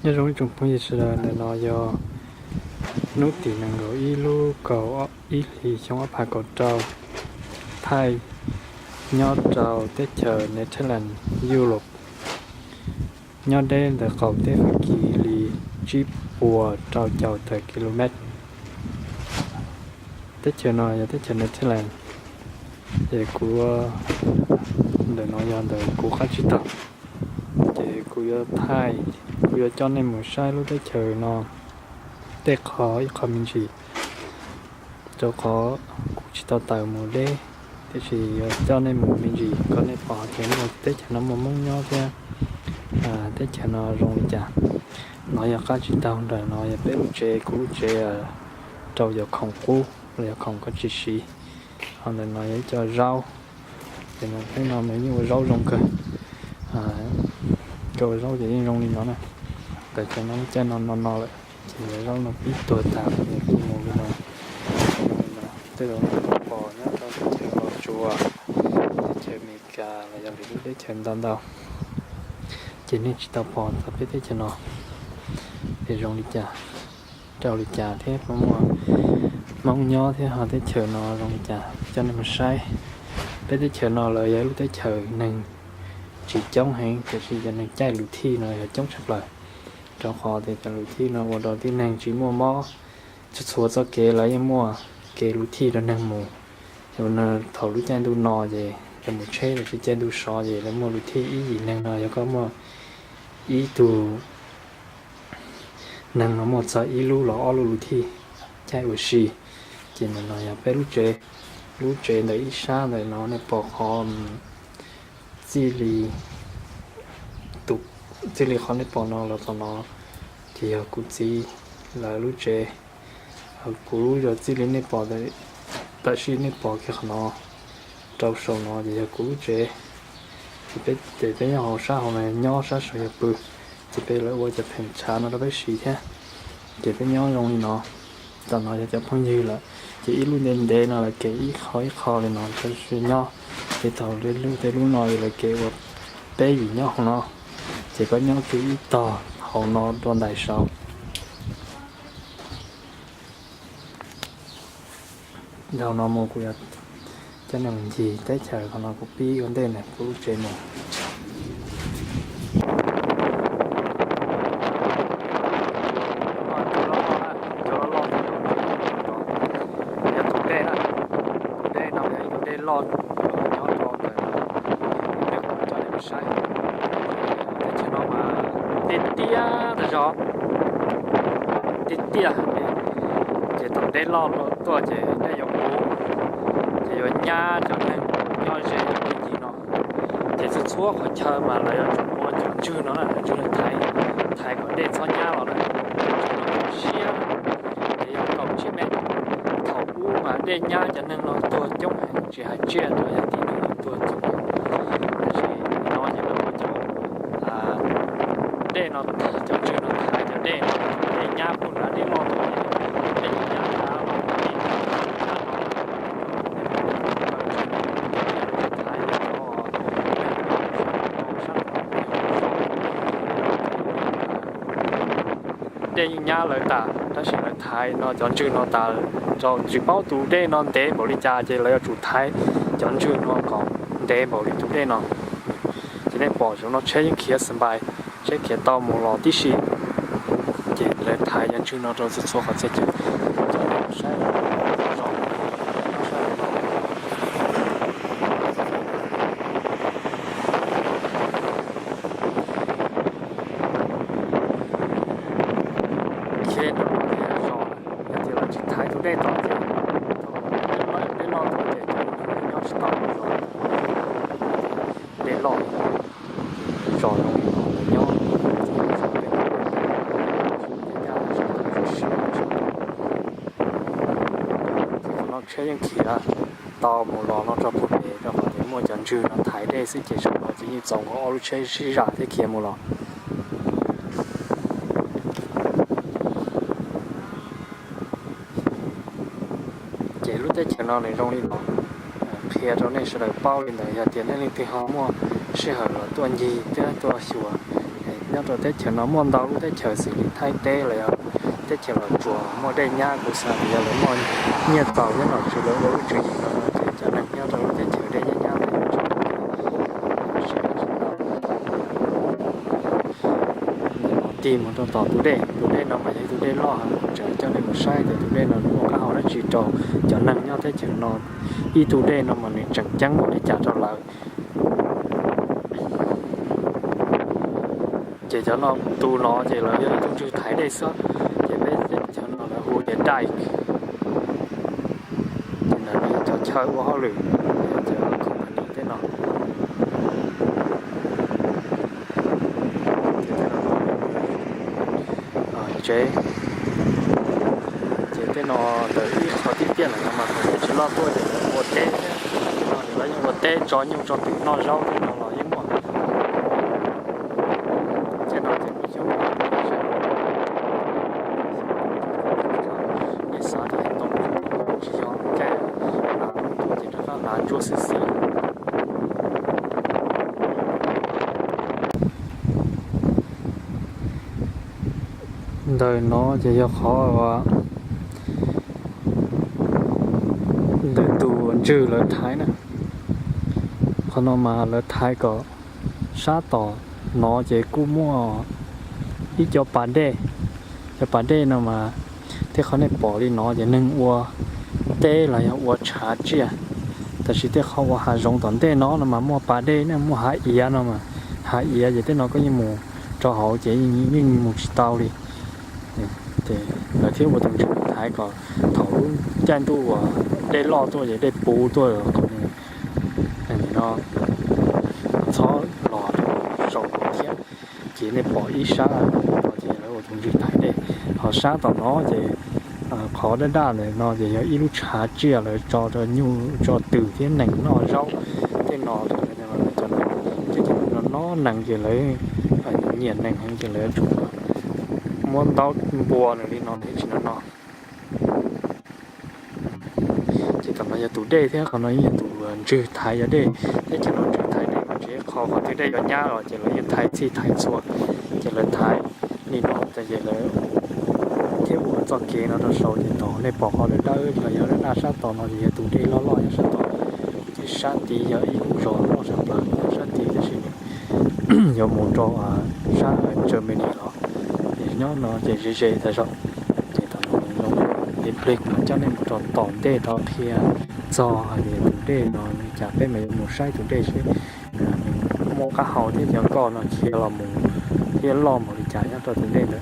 Nyob zoo ib tsoom phooj ywg sawv daws, ntawm no yog hnub tim nees nkaum ib lub kaum ib hlis xyoo ob phav kaum rau, thaij nyob rau teb chaws Netherlands, Europe, nyob deb ntawm qaum teb Fab Kis li tsib puas rau caum tawm kilomev. Teb chaws no yog teb chaws Netherlands, ces kuv, ntawm no yog ntawm kuv qab tsib taug. Ces kuv yuav thaij, kuv yuav coj nej mus saib lub teb chaws no tej qho ib qho me ntsis, rau qhov kuv tsis tau tawm mus deb, tiam sis yuav coj nej mus me ntsis kom nej pom tias teb chaws no muaj Hmoob nyob thiab teb chaws no zoo li cas. No yog qab tsib taug, ntawm no yog peb lub tsev, kuv lub tsev rau yog khoom qub los yog khoom koj tsis siv. Ho ntawm no yog ib co zaub, ces no peb no mas yeej ua zaub zoo kawg. Koj ua zaub ces yeej zoo li no na. Ntawm cov no lub caij no no no lawm ces zaub no pib tuag tag lawm ces kuj mus li no. Tej zaum nej pom nyob rau teb chaws Los Tsuas, teb chaws Amelikas los yog lwm lub teb chaws ntau ntau, ces nej tsis tau pom txog peb teb chaws no es zoo li cas, rau li cas thiab muaj Hmoob nyob thiab ho teb chaws no zoo li cas coj nej mus saib. Peb teb chaws no lawv yog ib lub teb chaws neeg tsis coob heev, tiam sis cov neeg caij luv thij no yog coob tshaj plaws, rau qhov tias cov luv thij no ua rau tib neeg tsis muaj mob. Txhua txhua txoj kev lawv yeej muaj kev luv thij rau neeg mus. Thaum lub caij ntuj no ces cov mus tsheb los sis caij ntuj sov ces lawv muaj luv thij ib yim neeg no, yog koj muaj ib tug neeg no muaj txog ib lub los ob lub luv thij caij ua si. Ces ntawm no yog peb lub tsev, lub tsev ntawm ib sab ntawm no nej pom qhov txij li, txij li qhov nej pom no los tom no ces yog kuv txiv lawv lub tsev. Kuv lub yog txij li nej pom, tam sim nej pom kiag qhov no rau saum no ces yog kuv lub tsev. Ces peb, ces peb nyob hauv sab hauv no, nyob sab saud yog pw, ces peb lawv ua cov pheem tshav no rau peb siv thiab. Ces peb nyob zoo li no. Tam no yog cov phooj ywg lawm, ces ib lub ntev ntev no lawv kev ib qho ib qho li no rau siab nyob. Ces thaum tej lub no lawv kev ua peb yim nyob hauv no, ces koj nyob kiag ib tog hauv no rau ntais saud. Dhau no mus kuv yuav coj nej mus ncig teb chaws qhov no kuv pib ua ntej na, kuv lub tsev mus. Yog tus dej na, tus dej no yog ib tus dej loj nyob rau ntawm no, kuv coj nej mus saib. Teb chaws no mas tiaj tiaj tas zog, tiaj tiaj, ces thaum dej loj tuaj ces dej yuav puv, ces yuav nyab cov neeg nyob ze ncig no. Ces txhua txhua qhov chaw mas lawv yuav tsum ua cov ntswg no na, cov ntswg no thaiv, thaiv kom dej txhob nyab los na. Siab ces yog kaum tsib mev. Thaum ub mas dej nyab cov neeg no tuag coob heev, tsis hais tsiaj los yog tib neeg tuag coob heev. Tab sis no ces lawv ua cov dej no, cov ntswg no thaiv cov dej no, dej nyab puag nrad dej loj tuaj, dej nyab nrad los dej nyab no. Dej yeej nyab lawv tas, tab sis lawv thaiv no cov ntswg no tas, rau tsis paub tus dej no ntev npaum li cas ces lawv yuav tsum thaiv cov ntswg no kom ntev npaum li tus dej no. Ces nej pom saum no tsheb yeej khiav xas npais, tsheb khiav tau mus los tib si. Ces lawv thaiv cov ntswg no rau txhua txhua qhov txhia chaw. Ces no yog zos, yog tias lawv tsis thaiv tus dej tod ces, thaum dej loj tuaj ces cov neeg nyob tsis tau zos, dej loj, zos zoo li no lawv nyob. Ces qhov no tsheb yeej khiav tau mus los no rau puag pem rau qhov tias muaj cov ntswg no thaiv dej xwb ces saum no ces yeej txaus nkaus ob lub tsheb sib zam thiab khiav mus los. Ces lub teb chaws no nws zoo li no, qhia rau nej sawv daws paub li ntawd. Yog tias nej leej twg ho muaj sij hawm los tuaj ncig thiab tuaj xyuas, nyob rau teb chaws no muaj ntau lub teb chaws xws li Thaib teb los yog teb chaws Los Tsuas muaj dej nyab, kuv xav tias yog lawv muaj nyiaj txaus thiab nom tswv lawv ua lub tswv yim no no ces cov neeg nyob rau lub teb chaws dej nyab nyab ntawd yuav tso mus tig mus rau tom tus dej. Tus dej no mas yog ib tug dej loj heev, kuv tseem coj nej mus saib tias tus dej no nws muaj qab hau dab tsi rau cov neeg nyob teb chaws no. Ib tug dej no mas nws tseem ceeb npaum li cas rau lawv. Ces cov no, tus no ces lawv yog ib tug ntswg thaiv dej xwb, ces peb teb chaws no lawv hu tias dike. Ces ntawm no yog cov chaw ua hauj lwm, cov company tej no. Tsev, ces tej no ntawm ib qho tib tiaj lawm no mas thaum peb tsis loj tuaj ces lawv ua teb thiab, no ces lawv yeej ua teb tso nyuj tso twm noj zaub tej no los yeej muaj. Thiab no ces kuv xyov, nej xav tias tau tsis yog, ces rov qab hnav ntsuab xwb xwb. Ntawm no ces yog qhov uas ntawm tus ntswg lawv thaiv na. Qhov no mas lawv thaiv kom sab tom no ces kuj muaj ib co pas dej. Cov pas dej no mas tej qhov nej pom li no ces neeg ua teb los yog ua tshav tsiaj, tab sis tej qhov uas hav zoov tom ntej no no mas muaj pas dej ne, muaj hav iav no mas, hav iav ces tej no koj yeej mus rau hauv ces yeej mus tsis tau li. Ces lawv thiaj ua tus ntswg thaiv kom thaum lub caij ntuj uas dej loj tuaj ces dej puv tuaj qhov no txhob los rau saum no thiab. Ces nej pom ib sab no ces lawv ua tus ntswg thaiv dej, ho sab tom no ces qhov daj daj ntawm no ces yog ib lub tshav tsiaj lawv tso rau nyuj tso twm thiab nees noj zaub tej no. Cov no, cov no no nees ces lawv nyiam nees heev ces lawv tsuas muab ntaub npua nws li no thiab tsis no no. Ces tom no yog tus dej thiab qhov no yog tus ntswg thaiv yog dej. Teb chaws no ntswg thaiv dej mas tsis qho qhov twg dej yuav nyab los ces lawv yeej thaiv txhij thaiv txhua, ces lawv thaiv li no ces lawv thiaj ua txoj kev no rau saud ces tom nej pom qhov dawb dawb los yog daj daj sab tom no ces yog tus dej loj loj nyob sab tom, ces sab tid yog ib lub zos loj sab plaws sab tid tab sis nws yuav mus rau sab Germany los, ces nyob no ces ze ze tas zog. Ces thaum no zoo li plig mas coj nej mus rau tom ntej rau qhia txog hais tias tus dej no li cas peb mas yuav mus saib tus dej seb nws muaj qab hau thiab cov nkoj no khiav los mus thiab loj npaum li cas nyob rau tus dej ntawd.